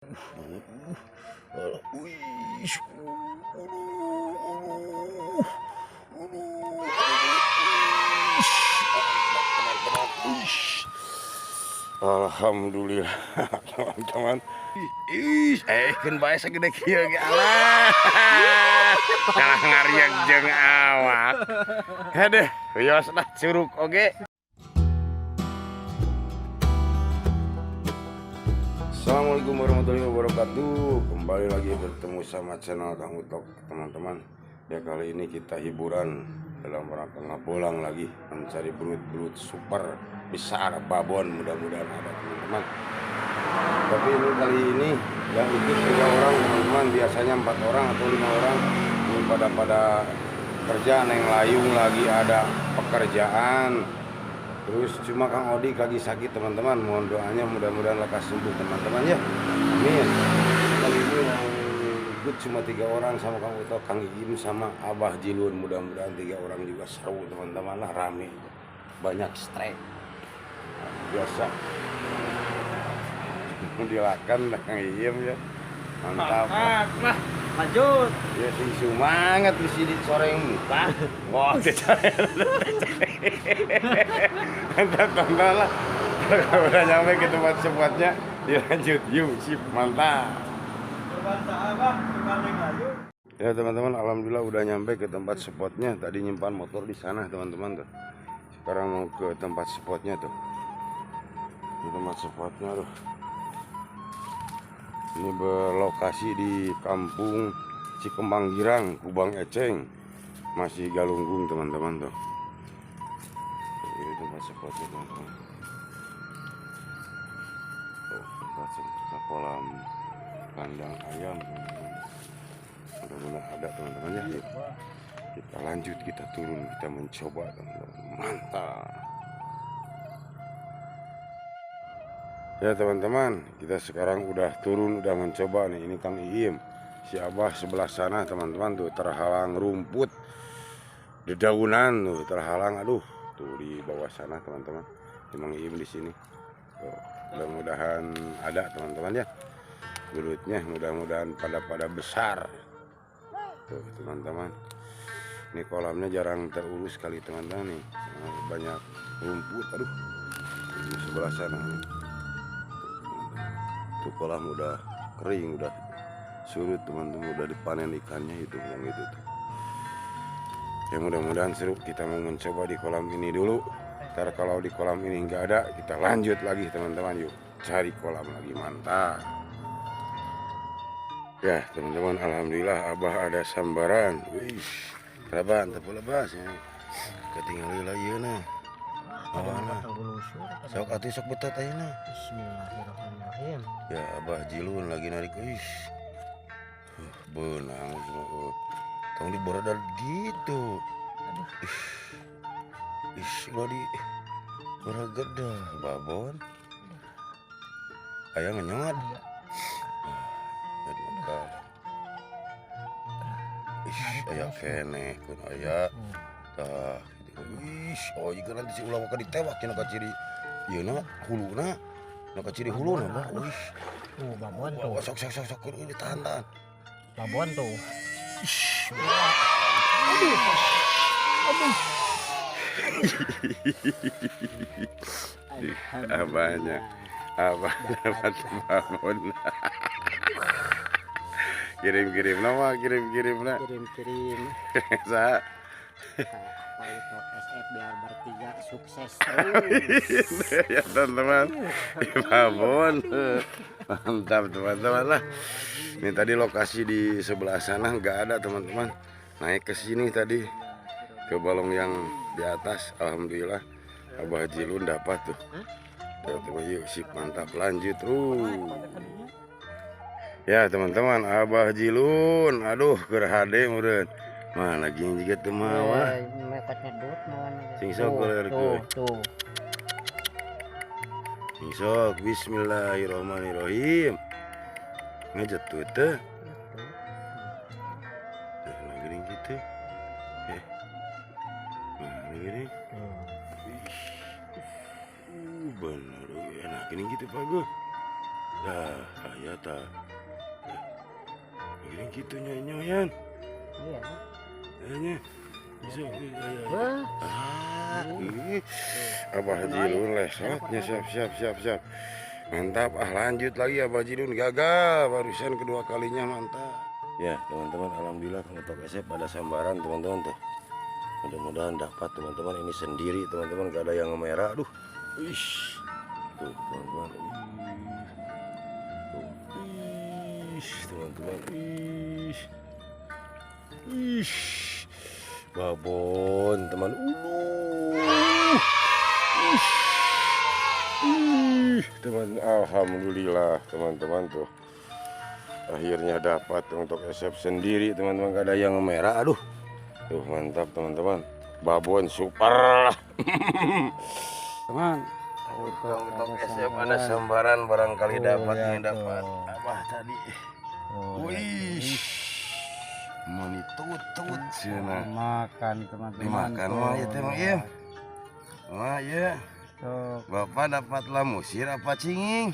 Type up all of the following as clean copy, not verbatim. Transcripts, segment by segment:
Alhamdulillah, teman-teman. Ih, keun bae sagede kieu ge, alah. Kalah ngariak jeung awak. Hadeh, wios lah curug oge. Assalamualaikum warahmatullahi wabarakatuh. Kembali lagi bertemu sama channel Kang Utok, teman-teman. Ya, kali ini kita hiburan dalam rangka ngabolang lagi, mencari belut-belut super besar babon, mudah-mudahan ada, teman-teman. Tapi ini kali ini yang ikut tiga orang, teman-teman. Biasanya empat orang atau lima orang. Ini pada pada kerja, Neng Layung lagi ada pekerjaan. Terus cuma Kang Odik lagi sakit, teman-teman. Mohon doanya, mudah-mudahan lekas sembuh, teman-teman, ya. Amin. Kali ini yang ikut cuma tiga orang sama Kang Uto, Kang Iim sama Abah Jilun. Mudah-mudahan tiga orang juga seru, teman-teman lah, rame. Banyak strike. Nah, biasa. Dilakan Kang Iim ya. Mantap. Lah, lanjut. Ya, sing semangat di sini sore muka. Wah, mantap, teman lah. Kalau udah nyampe ke tempat spotnya, dilanjut. Yuk, sip, mantap. Ya teman-teman, alhamdulillah udah nyampe ke tempat spotnya. Tadi nyimpan motor di sana, teman-teman tuh. Sekarang mau ke tempat spotnya tuh. Di tempat spotnya tuh. Ini berlokasi di Kampung Cikembang Girang, Kubang Eceng. Masih Galunggung, teman-teman tuh. Ini tempat spotnya, teman-teman. Tuh, tempat spotnya kolam kandang ayam, teman-teman. Mudah-mudahan ada, teman-teman, ya. Yuk. Kita lanjut, kita turun, kita mencoba, teman-teman. Mantap. Ya teman-teman, kita sekarang udah turun, udah mencoba nih. Ini Kang Iim, si Abah sebelah sana, teman-teman tuh, terhalang rumput, dedaunan tuh terhalang, aduh, tuh di bawah sana, teman-teman. Emang Iim di sini. Tuh, mudah-mudahan ada, teman-teman, ya. Belutnya mudah-mudahan pada besar. Tuh teman-teman. Ini kolamnya jarang terurus kali, teman-teman nih. Banyak rumput, aduh. Di sebelah sana nih. Tuh kolam udah kering, udah surut, teman-teman, udah dipanen ikannya itu yang itu tuh. Ya mudah-mudahan seru. Kita mau mencoba di kolam ini dulu. Ntar kalau di kolam ini nggak ada, kita lanjut lagi, teman-teman. Yuk cari kolam lagi, mantap. Ya teman-teman, alhamdulillah Abah ada sambaran. Wih, berapa antep lebas ya. Ketinggalan lagi nah. Awana. Sok atuh sok betot ayeuna. Bismillahirrahmanirrahim. Ya Abah Jilun lagi narik. Wih. Benang semua. Tong diborodal gitu. Aduh. Ih. Ih, ulah di borogedah babon. Aya ngenyot. Ih, aya keneh kun aya. Tah, ih, oh jika nanti si ulah waka ditewak cenah ka ciri ieu na huluna. Na ka ciri huluna, Bah. Wih. Tuh babon tuh. Wah, sok sok sok sok kudu ditahan-tahan. Babon tuh. Aduh. Aduh. Abahnya. Abah dapat babon. Kirim-kirim nama, kirim-kirim na. Kirim-kirim. Sa. Pak Utok SF biar bertiga sukses terus. Ya teman-teman, babon. Mantap teman-teman lah. Ini tadi lokasi di sebelah sana nggak ada, teman-teman. Naik ke sini tadi ke balong yang di atas. Alhamdulillah Abah Jilun dapat tuh. Teman-teman, yuk sip, mantap, lanjut terus. Ya teman-teman, Abah Jilun, aduh keur hade meureun. Mana gini juga teu mawa. Sing sok Tuh, tuh. Sing sok, bismillahirrahmanirrahim. Ngajetut teh. Nah, gini gitu. Nah, gini. Bener, enak gini gitu Pak Gue. Nah, aya tah. Gini kitu nyoy-nyoyan. Iya. Nya. Bisa aya. Wah. Ah, ih. Abah Jilun lesotnya, siap siap siap siap. Mantap, ah lanjut lagi Abah Jilun gagal barusan kedua kalinya, mantap. Ya teman-teman, alhamdulillah Kang Utok SF ada sambaran teman-teman tuh. Mudah-mudahan dapat teman-teman, ini sendiri teman-teman, gak ada yang merah. Aduh, ish. Tuh teman-teman, tuh, ish teman-teman, ish, ish, babon teman, ish, ih teman, alhamdulillah teman-teman tuh. Akhirnya dapat untuk SF sendiri teman-teman, gak ada yang merah. Aduh, tuh mantap teman-teman, babon super. Teman, untuk SF ada sambaran, barangkali dapat nih, dapat apa tadi? Wih, mani tutut cina. Makan teman-teman. Dimakan mah itu mah iya. Mah iya. Bapak dapat lamusir apa cinging?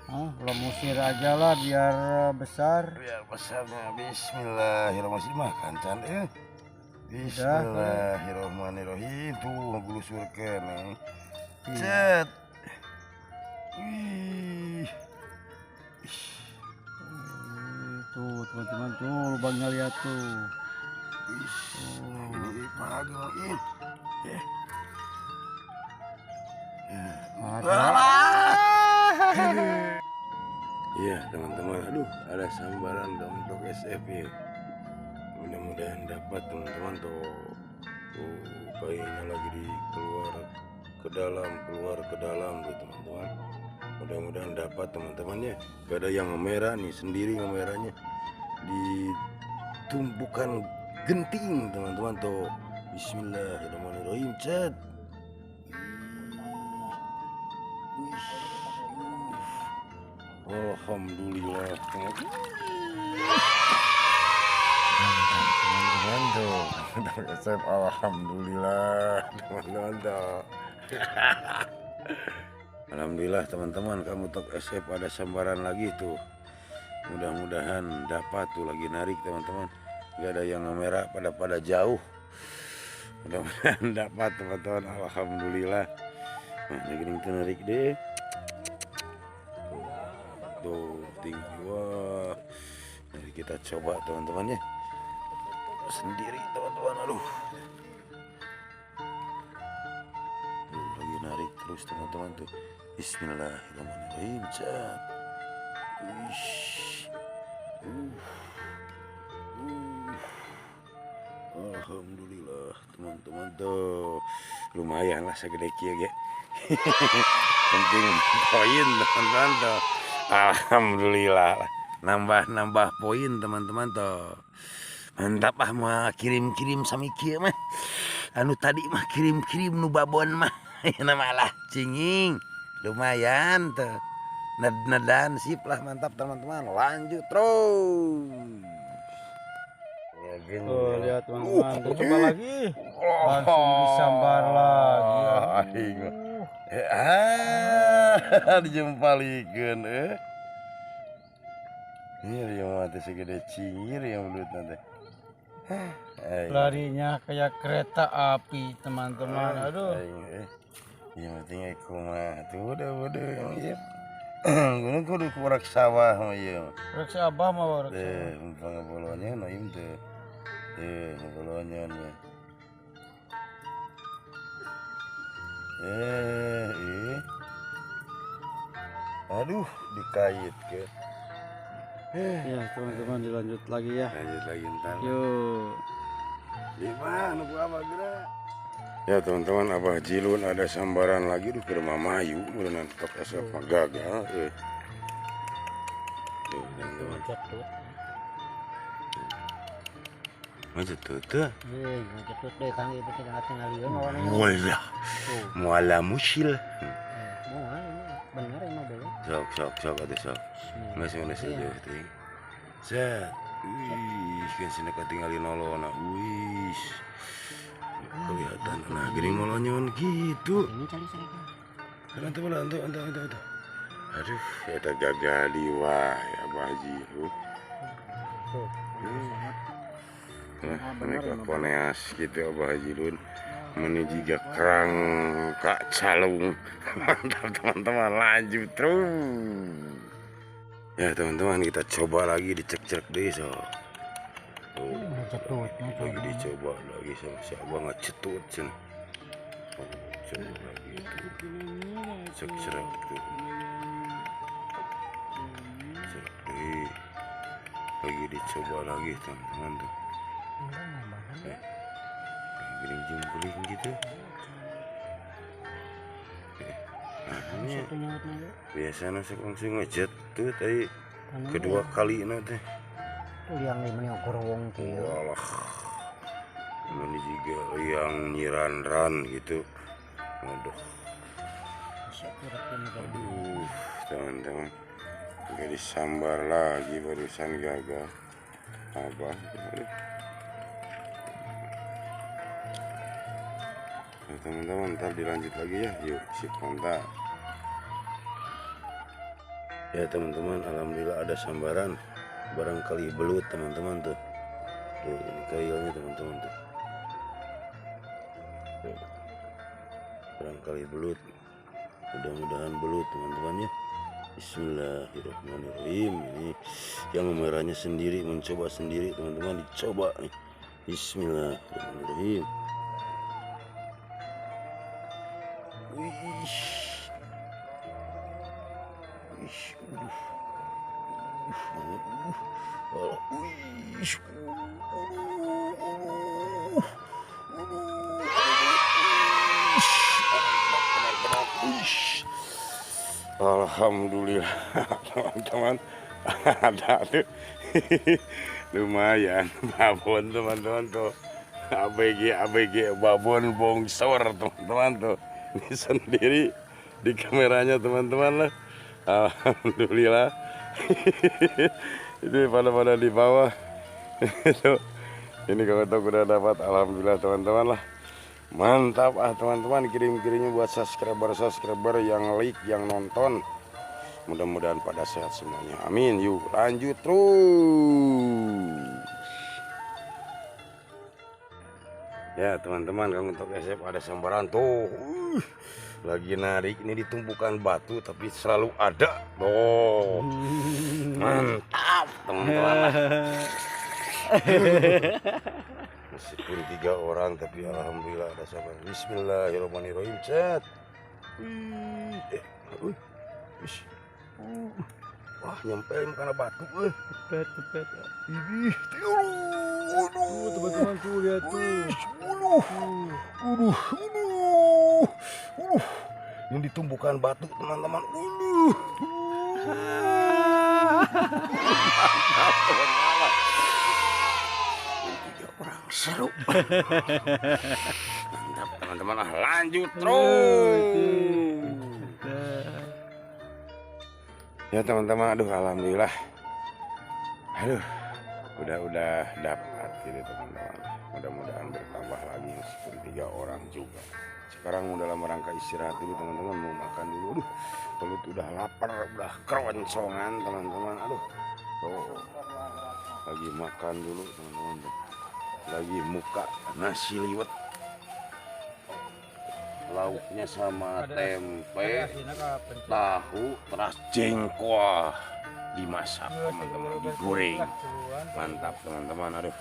Oh, lamusir aja lah biar besar. Biar besarnya. Bismillahirrahmanirrahim. Makan can eh. Bismillahirrahmanirrahim. Tuh ngegulusurkeun nih. Cet. Wih. Tuh teman-teman tuh lubangnya lihat tuh. Ih, ini pagel ini. Iya teman-teman, aduh ada sambaran dong untuk SF ya. Mudah-mudahan dapat teman-teman tuh. Tuh kayaknya lagi di keluar ke dalam, keluar ke dalam tuh teman-teman. Mudah-mudahan dapat teman-teman ya. Gak ada yang merah nih, sendiri ngemerahnya ditumpukan genting teman-teman tuh. Bismillahirrahmanirrahim. Cet. Alhamdulillah teman-teman tuh, alhamdulillah teman-teman tuh. Alhamdulillah teman-teman, kamu tok SF ada sambaran lagi tuh. Mudah-mudahan dapat tuh, lagi narik teman-teman. Gak ada yang merah pada jauh. Mudah-mudahan dapat teman-teman, alhamdulillah. Nah, lagi narik deh. Tuh tinggi, wah. Jadi kita coba teman-teman ya. Sendiri teman-teman, aduh. Tuh, lagi narik terus teman-teman tuh. Bismillahirrahmanirrahim. Cat. Alhamdulillah teman-teman tuh. Lumayan lah segede kieu ge. Penting poin teman-teman tuh. Alhamdulillah nambah-nambah poin teman-teman tuh. Mantap ah, mau kirim-kirim sami kieu mah. Anu tadi mah kirim-kirim nu babon mah. Ayeuna malah cinging. Lumayan tuh. Ned-nedan sip lah, mantap teman-teman. Lanjut terus. Tuh lihat teman-teman, coba lagi. Langsung disambar lagi. Dijempalikeun eh. Ini yang mati segede cingir yang belut nanti. Larinya kayak kereta api teman-teman. Aduh. Yang penting aku mah tuh udah bodoh yang iya. Gunung kudu kurak sawah mah ieu. Kurak sawah mah kurak. Teh, pangabolonya naim teh. Teh, pangabolonya nya. Aduh, dikait ke. Ya, teman-teman dilanjut lagi ya. Lanjut lagi ntar. Yuk. Lima, nunggu apa gerak? Ya teman-teman, Abah Jilun ada sambaran lagi duh ke rumah Mayu, udah nanti esok mah gagal. Tuh, teman-teman. Macet tuh. Macet deh kang ieu teh tinggalieun Walah. Muala musil. Bener emang dulu. Sok sok sok atuh sok. Geus geus jauh teuing. Set. Wih, kan sini katingali nolona. Wih. Kelihatan nah gini molonyon gitu. Ini cari mereka. Antu antu antu antu. Aduh, eta gagal di wae Abah Haji. Nah, mereka koneas gitu Abah Haji Lun. Meni jiga kerang kak calung. Mantap teman-teman, lanjut terus. Ya teman-teman, kita coba lagi dicek-cek deh so. Tuh, lagi dicoba lagi sama si Abah ngecetut cen. Coba lagi itu. Cek-cek tuh. Cek deh. Lagi dicoba lagi teman-teman tuh. Gering gitu. Nah, biasanya sok langsung ngejet tuh tadi kedua kali nanti. Liang ini gorowong kieu. Walah. Ini juga yang nyiran-ran gitu. Aduh. Aduh, teman-teman. Gak disambar lagi barusan gagal. Apa? Aduh. Nah, teman-teman, ntar dilanjut lagi ya. Yuk, sip, mantap. Ya teman-teman, alhamdulillah ada sambaran. Barangkali belut teman-teman tuh. Tuh, ini kailnya teman-teman tuh. Tuh. Barangkali belut. Mudah-mudahan belut teman-teman ya. Bismillahirrahmanirrahim. Ini yang merahnya sendiri mencoba sendiri teman-teman, dicoba nih. Bismillahirrahmanirrahim. Wih. Wih, alhamdulillah teman-teman, ada tuh. Lumayan babon teman-teman tuh. ABG ABG babon bongsor teman-teman tuh. Ini sendiri di kameranya teman-teman lah. Alhamdulillah. Itu pada di bawah. Itu ini kalau tahu udah dapat, alhamdulillah teman-teman lah. Mantap ah teman-teman, kirim-kirimnya buat subscriber-subscriber yang like, yang nonton. Mudah-mudahan pada sehat semuanya. Amin. Yuk lanjut terus. Ya teman-teman, kalau untuk SF ada sambaran tuh. Lagi narik ini ditumpukan batu tapi selalu ada. Tuh. Mantap teman-teman. Meskipun 3 orang tapi alhamdulillah ada sambaran. Bismillahirrahmanirrahim. Cet. Wah, nyampe karena batu Cepet, cepet. Ih, aduh, teman-teman tuh lihat tuh. Aduh, aduh. Yang ditumpukan batu, teman-teman. Aduh. Mantap, teman-teman. 3 orang seru. Mantap, teman-teman. Lanjut terus. Ya teman-teman, aduh alhamdulillah. Aduh, udah dapat gitu teman-teman. Mudah-mudahan bertambah lagi meskipun 3 orang juga. Sekarang mau dalam rangka istirahat dulu teman-teman, mau makan dulu. Aduh, perut udah lapar, udah keroncongan teman-teman. Aduh, tuh lagi makan dulu teman-teman. Lagi muka nasi liwet. Lauknya sama tempe, tahu, terus jengkol dimasak teman-teman, digoreng. Mantap teman-teman, aduh.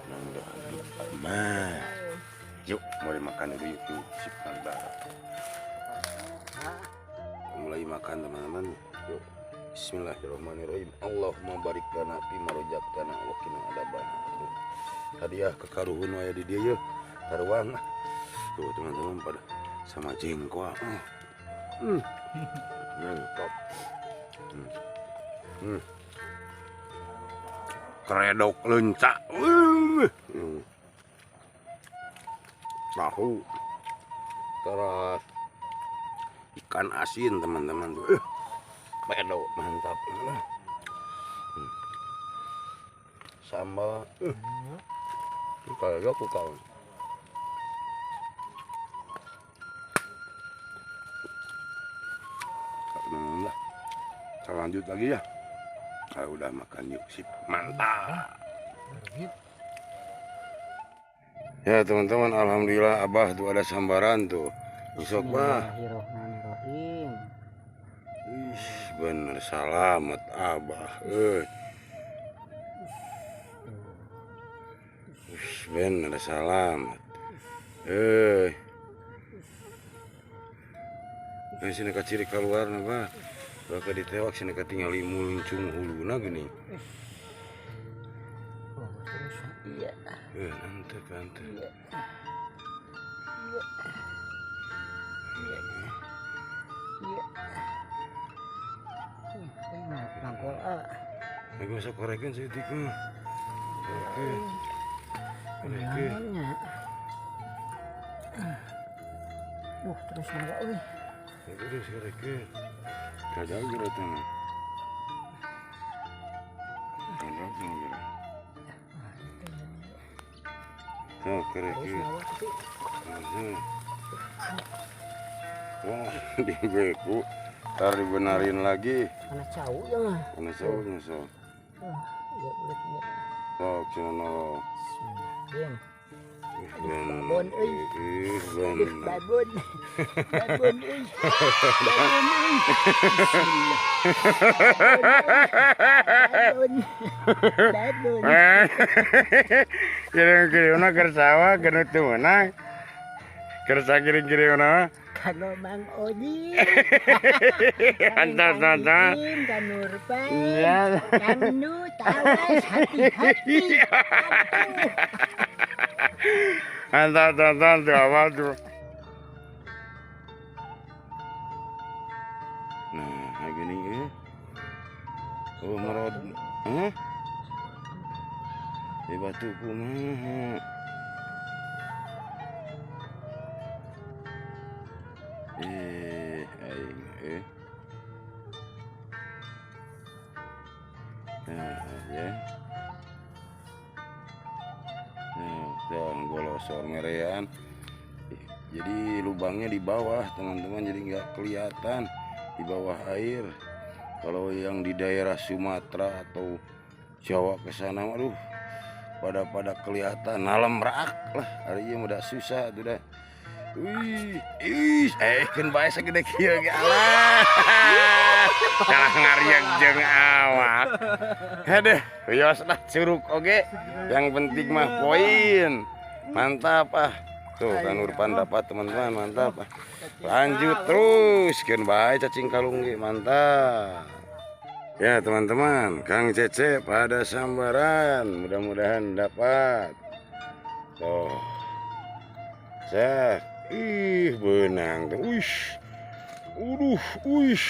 Mudah-mudahan. Yuk, mau dimakan dulu yuk, yuk. Sip, mantap. Mulai makan teman-teman. Yuk. Bismillahirrahmanirrahim. Allahumma barik lana fi ma razaqtana wa qina adzabannar. Hadiah kekaruhun wae di dieu yeuh. Taruang. Tuh teman-teman pada sama jengkol. Mantap. Kredok lencak. Tahu. Terus ikan asin teman-teman tuh. Pedo mantap. Sambal. Kayak aku kau. Lanjut lagi ya. Kalau udah makan yuk, sip, mantap. Ya teman-teman, alhamdulillah Abah tuh ada sambaran tuh. Besok bah. Bismillahirrahmanirrahim. Ih, bener salamet Abah. Bener salamet. Nah, sini kaciri keluar nah, bah. Bakal ditewak sini katingali muluncung huluna gini. Oh, terus iya. Nanti nanti. Iya. Iya. Iya. Iya. Nangkol ah. Lagi masuk korekin seutik mah. Oke. Oke. Duh, terus mana euy. Terus korekin. Kagak geura teh mah. Kagak geura. Tuh, korekin. Wah, dibeku. Ntar dibenarin lagi. Mana cau ya mah. Mana cau nya so. Iya, iya. Sok cenah. Bismillahirrahmanirrahim. Babon euy. Babon. Babon euy. Babon euy. Bismillah. Babon. Babon. Kirim-kirimna keur sawah keur teu meunang. Keur sakirim-kirimna mah. Kano Mang Odi. Mantap, mantap. Kang Nurpan. Iya. Kang Nu tawas hati-hati. Mantap, mantap tuh apa tuh. Nah, kayak gini eh. Oh, merod. Hah? Di batu kumaha. Aing eh. Nah, ya. Nah, tuh golosor merean. Jadi lubangnya di bawah, teman-teman, jadi nggak kelihatan di bawah air. Kalau yang di daerah Sumatera atau Jawa ke sana, aduh, pada kelihatan nalem rak lah. Hari ini udah susah tuh dah. Wih, ih, keun bae sagede kieu ge alah. Kalah ngariak jeung awak. Aduh, wios lah curug oge. Yang penting mah poin. Mantap ah. Tuh kan Urpan dapat teman-teman, mantap ah. Lanjut terus keun bae cacing kalung ge, mantap. Ya teman-teman, Kang Cecep ada sambaran, mudah-mudahan dapat. Tuh. Cek. Ih, benang tuh. Wih. Uduh, wih.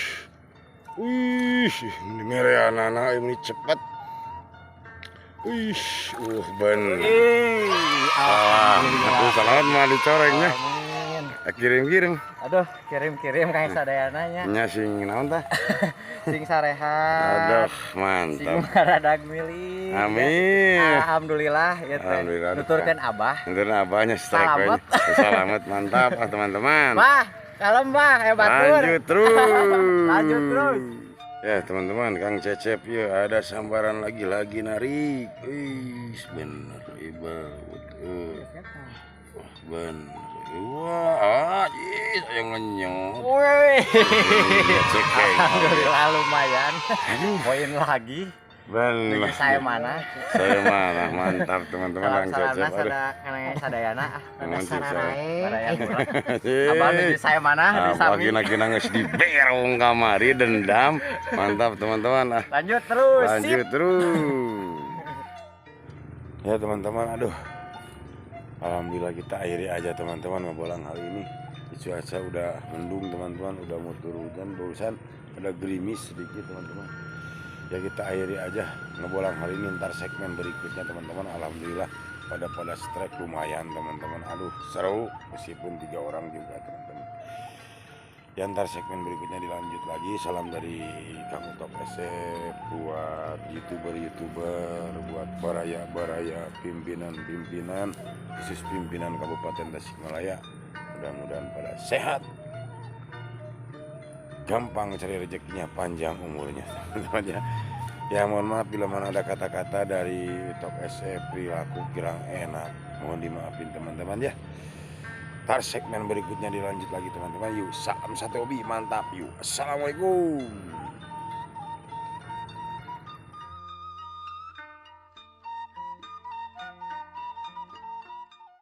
Wih, ini mereanana ini cepet. Wih, bener. Alhamdulillah. Salam mah dicorengnya. Kirim-kirim. Aduh, kirim-kirim kayak sadayananya. Nya sing naon tah? Sing sarehat. Aduh, mantap. Sing maradag milik. Amin. Alhamdulillah ya teh. Nuturkeun Abah. Nuturkeun Abahnya strike. Salamet. Salamet mantap ah teman-teman. Wah, kalem bah, hebat. Lanjut terus. Lanjut terus. Ya teman-teman, Kang Cecep ya ada sambaran lagi narik. Wih, bener ibaut. Wah, bener. Wah, ih, saya ngenyot. Wih. Alhamdulillah lumayan. Poin lagi. Bener. Saya mana? Saya mana? Mantap teman-teman Kang Cecep. Sadayana. Abah nuju saya mana? Di sami. Kina-kina geus diberong kamari dendam. Mantap teman-teman. Lanjut terus. Lanjut terus. Ya teman-teman, aduh. Alhamdulillah kita akhiri aja teman-teman ngebolang hari ini. Cuaca udah mendung teman-teman, udah mau turun hujan, barusan ada gerimis sedikit teman-teman. Ya kita akhiri aja ngebolang hari ini, ntar segmen berikutnya teman-teman. Alhamdulillah pada strike lumayan teman-teman. Aduh seru meskipun 3 orang juga teman-teman. Ya ntar segmen berikutnya dilanjut lagi. Salam dari Kang Utok Esep buat youtuber-youtuber, buat baraya-baraya, pimpinan-pimpinan, khusus pimpinan Kabupaten Tasikmalaya. Mudah-mudahan pada sehat. Gampang cari rezekinya, panjang umurnya, teman-teman ya. Ya, mohon maaf bila mana ada kata-kata dari Tok SE, perilaku kurang enak. Mohon dimaafin, teman-teman ya. Ntar segmen berikutnya dilanjut lagi, teman-teman. Yuk, salam satu hobi, mantap yuk. Assalamualaikum.